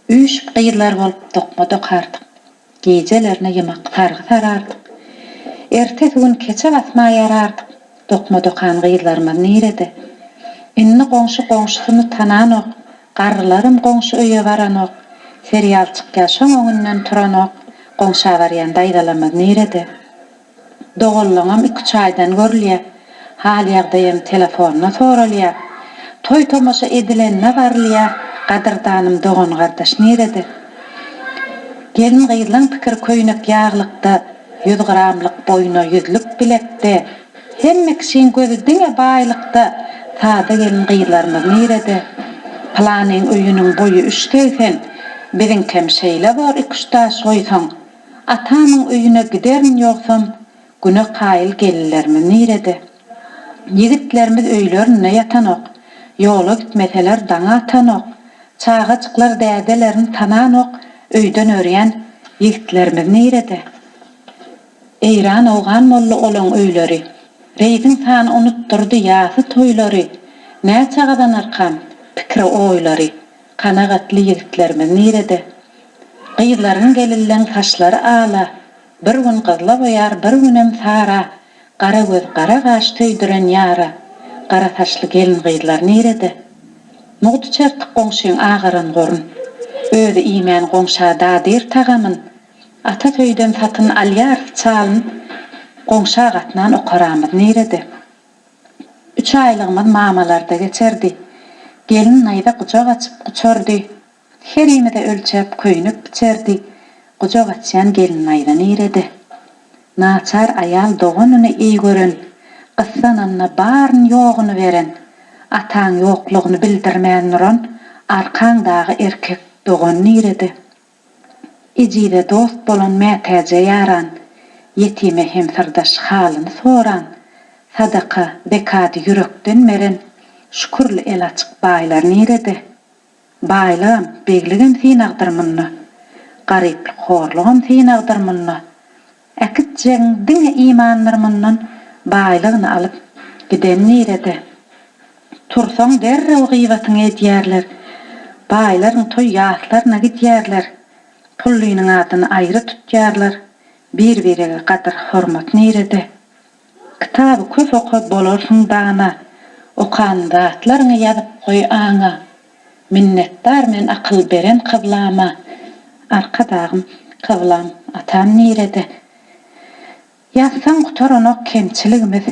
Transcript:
Üýşüp gyzlar bolup dokma dokardyk. Gijelerine ýymak sargy sarardyk. Ertesi gün keçe basma ýarardyk. Dokma dokan gyzlarymyz nirede? Indi goňşy goňşusyny tananok, garrylaram goňşy öýe baranok, serial çykýa şoň öňünden turanok, goňşa barýan daýzalarymyz nirede? Doganlaňam iküç aýdan görülýä, hal-ýagdaýam telefonda soralýa, toý-tomaşa edilende barylýa, gadyrdanym dogan-gardaş nirede? Gelin-gyzlaň pikiri köýnek-ýaglykda, Ýüz gramlyk boýna ýüzlük bilekde, Hemme kişiň gözi diňe baýlykda, Sada gelin gyzlarymyz nirede? Pylanyň öýüniň boýy üç 80, Biziňkem şeýle bor iküç daş goýsaň. Atamyň öýüne giderin ýogsam, Güne kaýyl gelinlerimiz nirede? Ýigitlerimiz öýlerinde ýatanok, Ýola gitmeseler daň atanok, Çagajyklar dädelerin tananok, Öýden örýän ýigitlerimiz nirede? Eýran owgan boldy olaň öýleri, Reýziň sany unutdyrdy ýasy toýlary, Näçe gazanarkam, pikiri oýlary, Kanagatly ýigitlerimiz nirede? Gyzlaryň gelinleň saçlary ala, Bir gün gyzla boýar, bir günem sara, Gara göz, gara gaş söýdüren ýara, Gara saçly gelin-gyzlar nirede? Mugt içertik goňşyň agaran gorun, Özi iýmän goňşa dadyr tagamyn, Ata söýden satyn alýarys çalyn, Goňşa gatnan okaramyz nirede? Üç aýlygymyz mamalarda geçerdi, Gelin naýza gujak açyp guçardy, Herimize ölçäp köýnek biçerdi, Gujak açýan gelin naýza nirede? Naçar aýal doganyny eý gören, Gyssananda baryn-ýoguny beren, Ataň ýoklugyny bildirmän duran, Arkaňdagy erkek dogan nirede? Ejize dost bolan mätäje ýaran, Ýetime hemsyrdaş halyny soran, Sadaka, zekady ýürekden beren, Şükürli el açyk baýlar nirede? Baýlygam, begligem synagdyr munda, Garyplyk, horlugam synagdyr munda. Äkitjegiň diňe imandyr mundan, Baýlygyny alyp, giden nirede? Tursaň derrew gybatyňy edýärler, Baýlaryň toý ýaslaryna gidýärler, Pullynyň adyny aýry tutýarlar, Bir-birege gadyr, hormat nirede? Kitaby köp oka bolarsyň dana, Okan zatlaryňy ýazyp goý aňa. Minnetdar men akyl beren kyblama, Arkadagym, kyblam, atam nirede? Ýazsaň gutaranok kemçiligimiz.